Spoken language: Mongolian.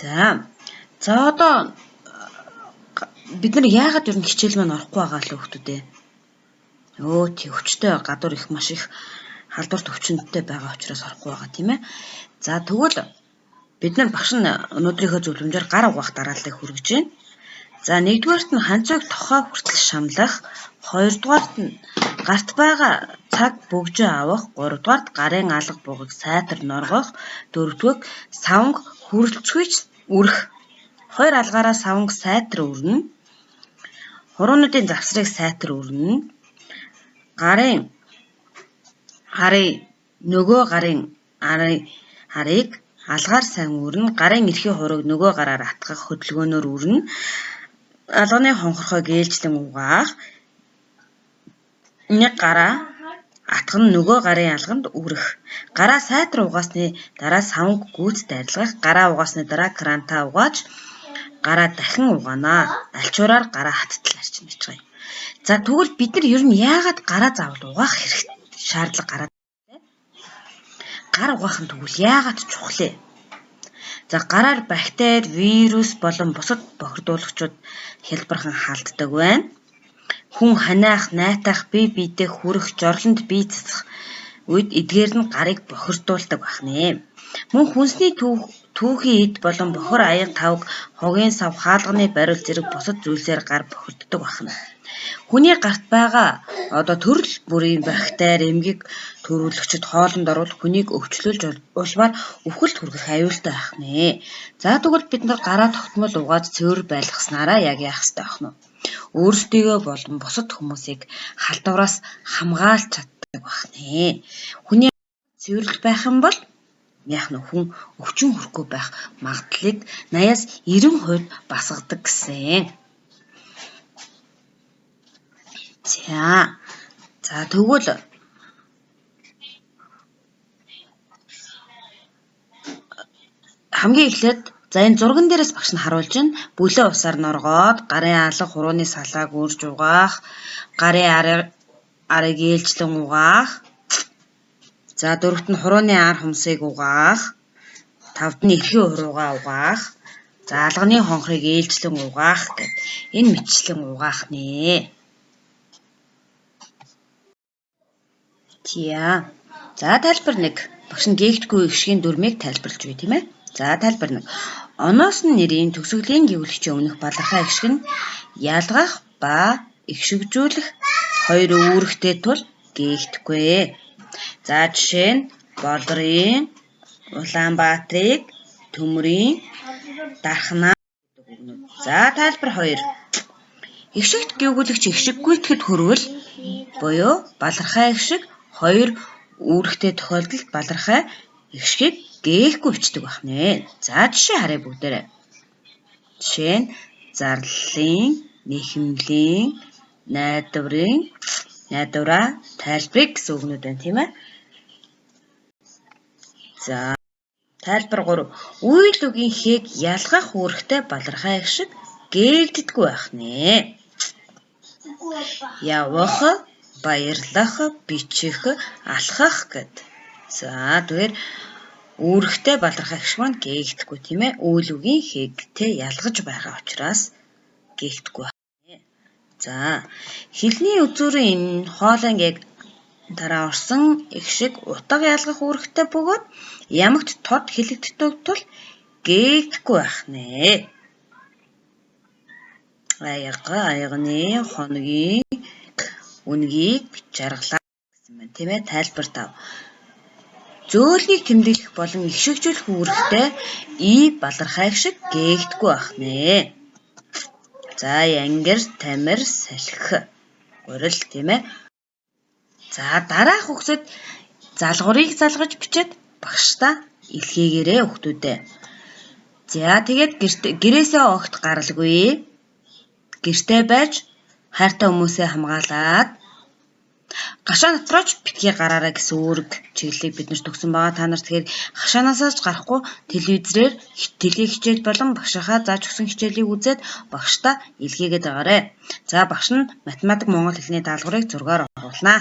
За. За одоо бид нар яагаад ер нь хичээл маань орохгүй байгаа л хүмүүс ээ? Өө тий өвчтэй гадуур их маш их халдвар төвчөндтэй байгаа учраас орохгүй байгаа тийм ээ. За тэгвэл бид нар багш нь өнөөдрийнхөө зөвлөмжөөр гар угаах дарааллыг хүргэж байна. За нэгдүгээрт нь ханцыг тохой хүртэл шамлах, хоёрдугаарт нь гарт байгаа цаг бөгжөө авах, гуравдугаарт гарын алга бугыг сайтар норгох, дөрөвдүгээр саванг хүрэлцгүйч үрэх. Хоёр алгаараа саванг сайтар үрнэ. Хуруунуудын завсрыг сайтар үрнэ. Гарын арын нөгөө гарын арыг алгаар сайн үрнэ. Гарын эрхийн хурууг нөгөө гараар атгах хөдөлгөөнөөр үрнэ. Алганы хонхорхойг ээлжлэн угаах. Нэг гараа атгах нь нөгөө гарын алганд үрэх. Гараа сайтар угаасны дараа саванг гүйц дайрлагах. Гараа угаасны дараа крантаа угааж гараа дахин угаанаа. Альчуураар гараа хаттал арчина гэж байгаа юм. За тэгвэл бид нар ер нь яагаад гараа заавал угаах хэрэг шаардлага гараад гар угаах нь тэгвэл яагаад чухал вэ? За гараар бактери, вирус болон бусад бохирдуулагчид хялбархан халддаг байна. Хүн ханиах, найтах, бие биедээ хүрэх, жорлонд бие цацах үед эдгээр нь гарыг бохирдуулдаг байх нэ. Мөн хүнсний түүхий эд болон бохир аяга тавг, хогийн сав, хаалганы бариул зэрэг бусад зүйлсээр гар бохирддог байх нь. Хүний гарт байгаа одоо төрөл бүрийн бактери, эмгэг төрүүлэгчид хоолонд орвол хүнийг өвчлүүлж улмаар үхэлд хүргэх аюултай байх нэ. За тэгвэл бид нар гараа тогтмол угааж цэвэр байлгаснараа яг яах ёстой байх нь вэ? Өөрсдийгөө болон бусад хүмүүсийг халдвараас хамгаалж чаддаг байх нэ. Хүний цэвэрлэх байх юм бол яах нь хүн өвчин хүрэхгүй байх магадлалыг 80-аас 90% багасгадаг гэсэн. За. За тэгвэл хамгийн эхлээд за энэ зурган дээрээс багш нь харуулж байна. Бүлээ усаар норгоод гарын алга хурууны салааг үрж угаах, гарын арыг ээлжлэн угаах. За дөрөвт нь хурууны ар хумсыг угаах. Тавд нь эрхийн хуруугаа угаах. За алганы хонхрыг ээлжлэн угаах гэд энэ мэтчлэн угаах нэ. Тиа. За тайлбар 1. Багш нь гээгдэхгүй эгшгийн дүрмийг тайлбарлаж өгье тийм ээ. За тайлбар 1. Оноос нь нэрийн төгсгөлийн гэвлэгчийн өмнөх балархай эгшиг нь ялгах ба эгшигжүүлэх хоёр үүрэгтэй тул гээгдэхгүй. За жишээ нь Болрын, Улаанбаатарыг, Төмрийн, Дархнаа гэдэг үгнүүд. За тайлбар 2. Эгшигт гэвгүүлэгч эгшиггүйтгэд хөрвөл буюу балархай эгшиг хоёр үүрэгтэй тохиолдолд балархай эгшгийг гээхгүй бичдэг байх нэ. За жишээ харъя бүгдээрээ. Жишээ нь зарлалын, нэхэмлийн, найдварын, найдвараа, тайлбарыг гэсэн үгнүүд байна тийм ээ. За тайлбар 3. Үйл үгийн хээг ялгах үүрэгтэй балархай эгшиг гээгддэггүй байх нэ. Явах, баярлах, бичих, алхах гэд. За тэгэхээр үүрэгтэй балархай эгшиг маань гээгдэхгүй тийм ээ. Үйл үгийн хээгтэй ялгаж байгаа учраас гээгдэхгүй байна. За хэлний үзүүрийн энэ хоолойн яг дараа орсон эгшиг утга ялгах үүрэгтэй бөгөөд ямагт тод хэлэгддэг тул гээгдэхгүй байх нэ. Аяга, аягны, хоногийн үнгийг жаргалаа гэсэн байна тийм ээ. Тайлбар 5. Зөөлнийг тэмдэглэх болон эгшигжүүлэх үүрэгтэй и балархай эгшиг гээгдэхгүй байх нэ. За янгир, тамир, салхи, гурил тийм ээ. За дараах үгсэд залгуурыг залгаж бичээд багшдаа илгээгээрэй хүүхдүүдээ. За тэгээд гэрээсээ огт гаралгүй. Гэртээ байж хайртай хүмүүсээ хамгаалаад гашаа дотроо ч битгий гараарай гэсэн үүрэг чиглэлийг бид нарт өгсөн байгаа. Та нар тэгэхээр хашаанаасаа ч гарахгүй телевизээр теле хичээл болон багшийнхаа зааж өгсөн хичээлийг үзээд багшдаа илгээгээд байгаарай. За багш нь математик монгол хэлний даалгаврыг зургаар оруулнаа.